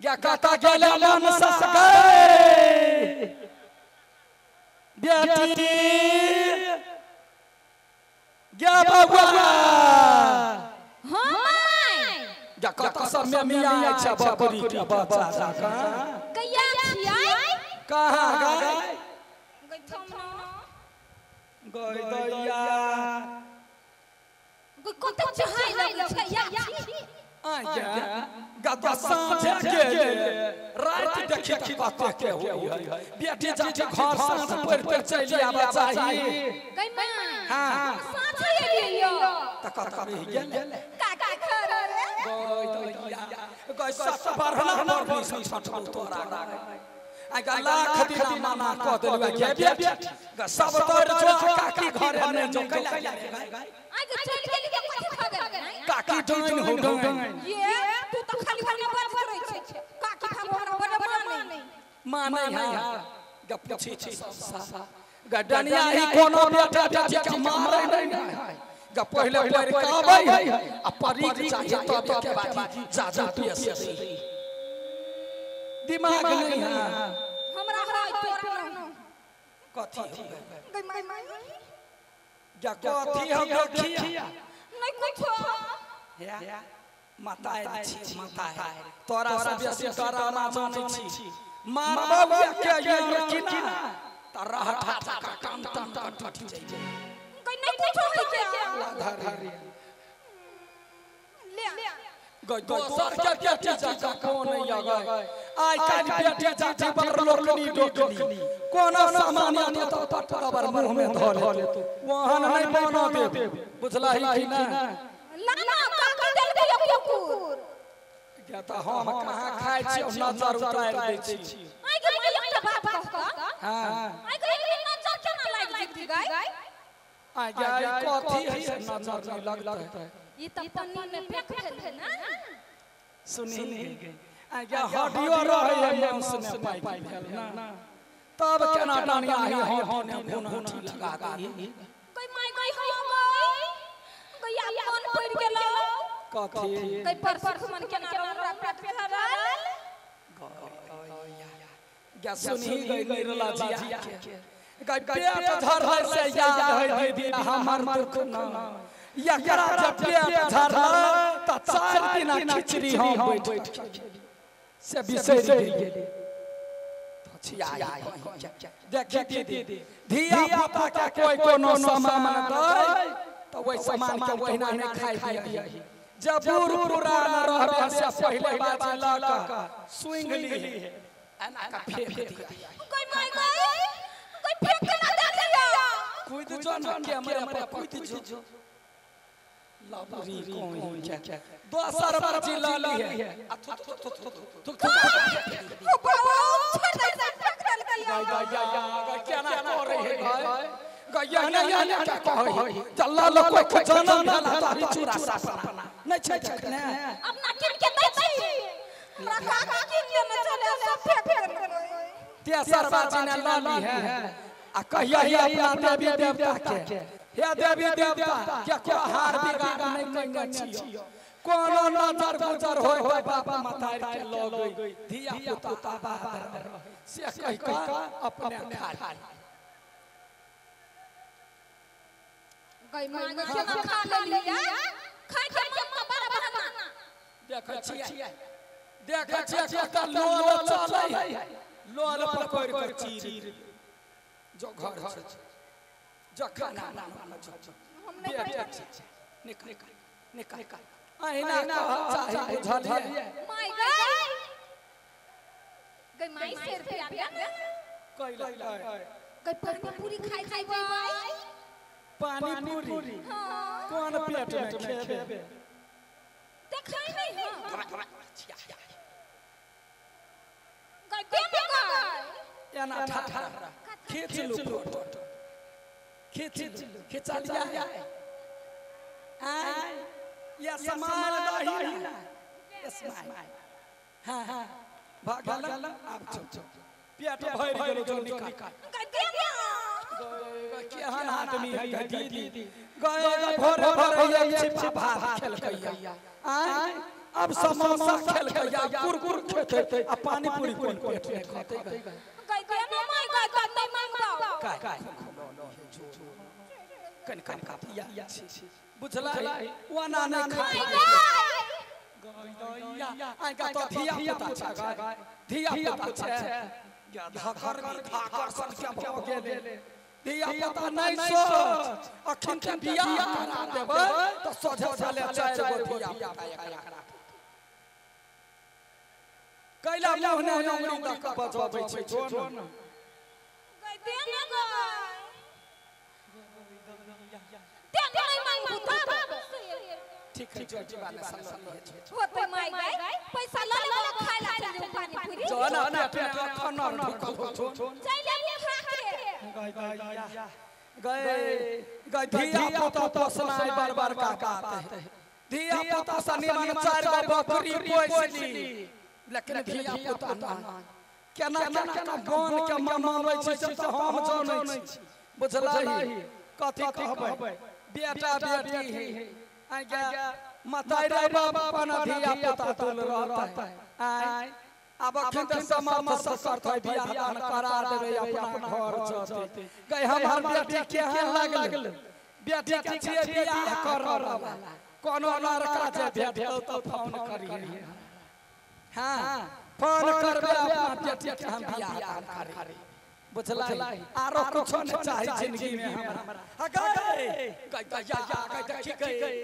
या कता गेले मनसा गए बेटी गे बबुआ हां my या कता सब में मिया छै बकरी के बच्चा जका कहिया छियै कहां गए गई थम ना गई दैया गई कत चहाय लगै छै या छी आया गदा साँझे गेले रात देखी त कते के होई है बेटी जाके घर साँझ पड़ते चलि आबा चाही गई माय हां साँझे एलियै त कत रहि गेले काका घर रे गई दैया गई सत पढ़ना पढ़नी से छठल तोरा आ लाख दिना माना क देलु गे बेटी ग सब तोर जो काकी घरे ने जो कैला आइ के चल गेली के कथि खा गेल काकी डाइन हो डाइन ये तू त खाली खाली बात करै छै काकी खाली हमरा बड़ मानै मानै है ग पूछी छी सा ग डनिया ही कोनो बेटा बेटी के मारै नहीं है ग पहिले पढ़ के आबै है आ परीक चाहिए तब के बाजी जा जा पीएससी दिमाग नहीं है हमरा है तोरा न कथी हो गई माय माय या कथी हो देखिया नहीं कुछो या माता छी माता तोरा से बेसी डरामा जानै छी मारबौ के ये कि ना त रहठा का टन टन टन टूट जाइ गई नहीं कुछो है के लाधारी ले गई दोसर के बेटी चाचा कोन यगै आइ काल्हि बेटी चाची बड़ लोकनी डोकनी कोनो सामान त पटबर मुंह में धऽ लेतो वहन नहीं बना देब बुझलही कि ना लाना काकी देल के कुकुर या त हम कहां खाइ छी नजर उतारि दै छी आइ के माय एकटा बात कह हां आइ के नजर केना लागि जेतै गाय आइ गाय कथी है से नजर नहीं लगतै ई त पन्नी में फेंक भेल ना सुनी गई आइ गे हड्डियो रहै है मांस ने पाइ भेल ना तब केना डानिया ही हड्डी ने भुनहुठी लगा दी गई my गई हो गई गई अपन पड़ गेलो कथी गई परसु मन केना हमरा पेट भरल गे सुनी गई निरला जिया के गई पेट झरलै से याद है दीदी हमर दुख ना एकरा जब पेट झरलै त 4 दिना खिचड़ी हम बैठ से बिसरि गेली देखी दीदी धिया पुता के कोई कोनो सामान दै त ओहि सामान के ओहिना नहि खाइ दियही जब बूढ़ पुरान रहबे से पहिले बाजी लऽ कऽ सुंघ लीहे एना का फेंक दियही गई my गई गई फेंक के ना दे दिया कूद जो ना कैमरा पर कूद जो लबरी कोई के दोसर बाजी लऽ लीहे आ थु थु थु थु थु थु ओ बाबा छोड़ दे से फेंक देल गई गई गई केना करै है गई गई ने ने क्या कहै चल ल कोई जनम भेला तारी चूरा सपना नहीं छै ने अपना किन के दै छी हमरा काका किन लेने चले सब फेंक देल तेसर बाजी ने लऽ ली है आ कहिया अपना देवी देवता के हे देवी देवता के को हार बिगाड़ नहीं कइने छियो कोनो नजर गुजर होय होय बाप माता के लऽ गई धिया पुता बाहर रहे से कहि कऽ अपने खा ली गई माय गई केना खा लेलियै खाइ के मम्मा बड़ा बहाना देखै छियै देखै छियै कत लोल चलै है लोल पकड़ि कऽ चीर जो घर छै जो खाना बना छौ हम नहीं खाइ निकाल निकाल निकाल अहिना कह चाही बुझलियै my गई गई my सिर पे आबे ना कैला गई पानी पूरी खाइ जेबै पानी पूरी हां कोन पेट में खेबे देखै नहीं हां गई केना गई एना ठाठा खींच लू फोटो खींच लू खिंचा लिया आय या सामान दही ना स्माइल हां हां भागल आब चुप पेट भरि गेलो जो निकाल गई केना केहन आदमी है दीदी गए भोरे भोरे एक छिपा भात खेलकैया आय अब समोसा खेल के या कुरकुर खेते आ पानी पूरी कोन पेट में खाते गई दे ना माय गई त नहीं मांगबो काय काय कन कन काटिया बुझला ओना नहीं खाय गई का तो धिया पुता छै धिया पुता छै धाकर धाकर सन के भ गेले धिया पुता नहीं सोच अखन के बियाह करा देबै त सोझे साले चार गो धिया पुता एकरा कैला मुँह ने अंगुरी द के बजबै छै जो न गई दे ना गई दे नहीं मांगबू तब ठीक है जो जीवाने सन होते माय गई पैसा ल ले खाय ला चल जो पानी पूरी जो ना पेट में अखन ढुकल हो चल ले खा के गए गए धिया पुता पोसनाइ बार बार का बात है धिया पुता सा निमन चार गो बकरी पोसली लेकिन धिया पुता ना केना केना गान के मनाबै छै से तऽ हम जानै छी बुझलही कथी कहबै बेटा बेटी है आइ मताई बाप अपन धिया पुता तुल रहता है अब अखन तऽ समर्थ सशक्त है बियाह दान करा देबै अपना घर चलते गई हमर बेटी केहन लागल बेटी के छियै बियाह करऽ वाला कोनो लड़का जे भेटतौ तऽ फोन करिहे हां फोन करबे अपना बेटी के हम बियाह दान करी बुझलही आरो कुछो नहीं चाही जिंदगी में हमरा गई गई गई गई देखी गई